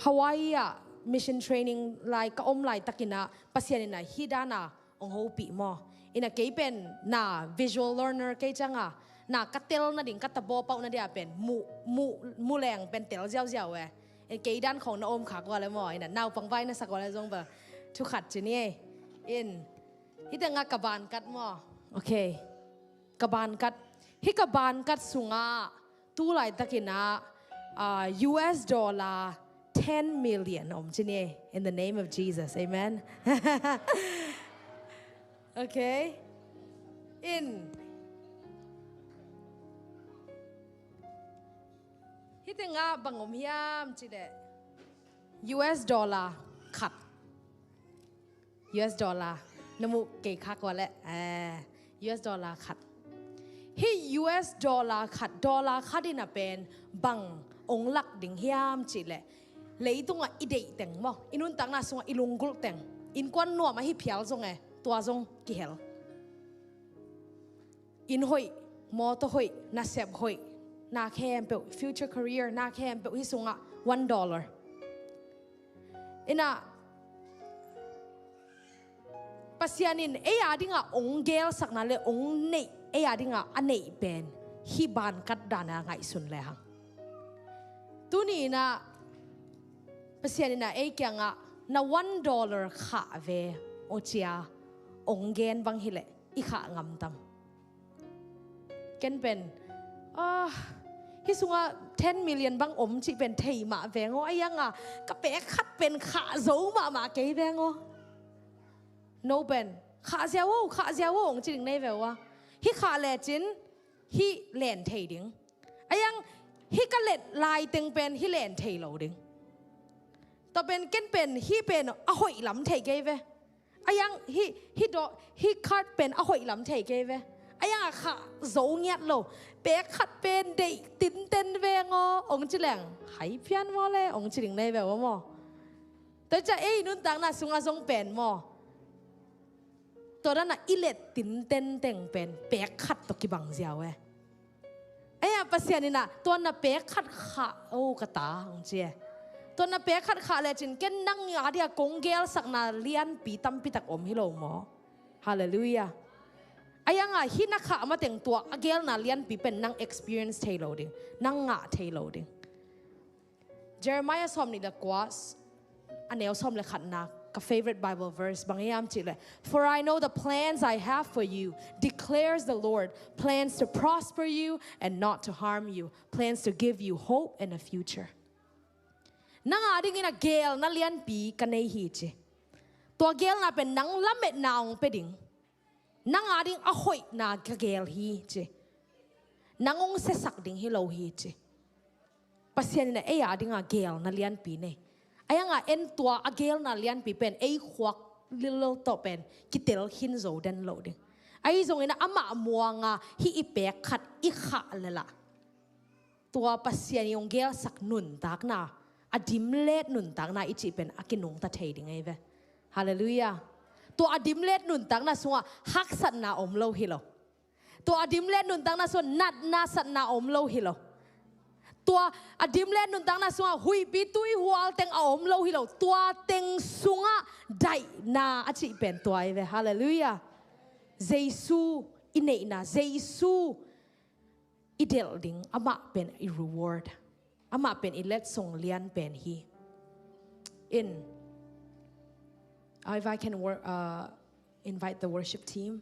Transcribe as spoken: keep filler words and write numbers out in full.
Hawaii ah mission training lai ka om laitakin ah Pasian in ah hih dan a hong hopih maw. In ah kei pen na visual learner kei ciang a, na ka tel nading, ka tabaw pauh nading a pen mu, mu, mu leng pen tel ziauziau e. In kei dan khawng na om khak ua le maw, in ah naupang vai na sak ua le zong bel thu khat ci ni e. In hih teng ah ka bankat maw. Ok. Ka bankat. Hih ka bankat sungah tu laitakin ah, ah, U S dollar ten million om ci ni e. In the name of Jesus. Amen. Ok. In hih teng ah bang om hiam cih leh U S dollar khat. U S dollar. Na muh kei khak ua le. Eh, U S dollar khat. Hih U S dollar khat, dollar khat in ah pen bang hong lak ding hiam cih leh, leitungah i deih teng maw, i nuntakna sungah i lunggulh teng, innkuan nuam ahi phial zong e, tua zong kihel. Inn hoih, mawtaw hoih, nasep hoih, na khempeuh, future career, na khempeuh hih sungah one dollar. In ah Pasian in ei a dingah hong gelsakna le hong neih, ei a dingah a neih pen hih bankat dan a ngaihsun le hang. Tuni in ah Pasian in ah ei kiangah na one dollar khah ve aw ci a hong gen bang hi leh i khah ngam tam? Ken pen, ah, hih sungah ten million bang om cih pen thei mah veng aw, a iang a ka pek khat pen khah zo mahmah kei veng aw. No pen, khah ziau aw, khah ziau aw hong ci ding nei ve ua. Hih khah lecin hih len thei ding. A iang hih ka let lai teng pen hih len thei lo ding. Tua pen ken pen hih pen a hoih lam thei kei ve. A iang hih, hih dawh, hih card pen a hoih lam thei kei ve. A iang a khah zo ngiat lo. Pek khat pen deih tinten veng aw hong ci leng, hai phian maw le hong ci ding nei ve ua maw. Tua ciah ei nuntakna sungah zong pen maw, tua dan a i let tinten teng pen pek khat tawh kibang ziau e. Ei a Pasian in ah tua na pek khat khah aw ka ta hong ci e. Tua na pek khat khah lecin ken nang a dingah kong gelsakna lianpi tampi tak om hi lo maw? Halleluiah. A iang a hih na khah mateng tua a gelna lianpi pen nang experience thei lo ding, nang ngah thei lo ding. Jeremiah sawmnih le kua, a neu sawm le khatna, ka favorite Bible verse bang hiam cih leh, "For I know the plans I have for you, declares the Lord, plans to prosper you and not to harm you, plans to give you hope and a future." Nang a dingin a gelna lianpi ka nei hi ci. Tua gelna pen nang lametna hong pia ding, nang a ding a hoihna ka gel hi ci. Nang hong siasak ding hi lo hi ci. Pasian in a ei a dingah gelna lianpi nei. A iang a en tua a gelna lianpi pen ei khuak lillo tawh pen kitel khin zo den lo ding. Ahi zongin amah muanga hih i pek khat i khah le lah, tua Pasian i hong gelsak nuntakna, a dimlet nuntakna i cih pen a kinungta thei ding ahi ve. Halleluiah. Tua a dimlet nuntakna sungah haksatna om lo hi lo. Tua a dimlet nuntakna sungah natna satna om lo hi lo. Tua a dimlet nuntakna sungah huihpi tuihual teng a om lo hi lo. Tua teng sungah daihna a cih pen tua ahi ve. Halleluiah. Jesu i neihna, Jesu i delh ding, amah pen i reward, amah pen i letsong lian pen hi. In, uh, if I can wor-, uh, invite the worship team.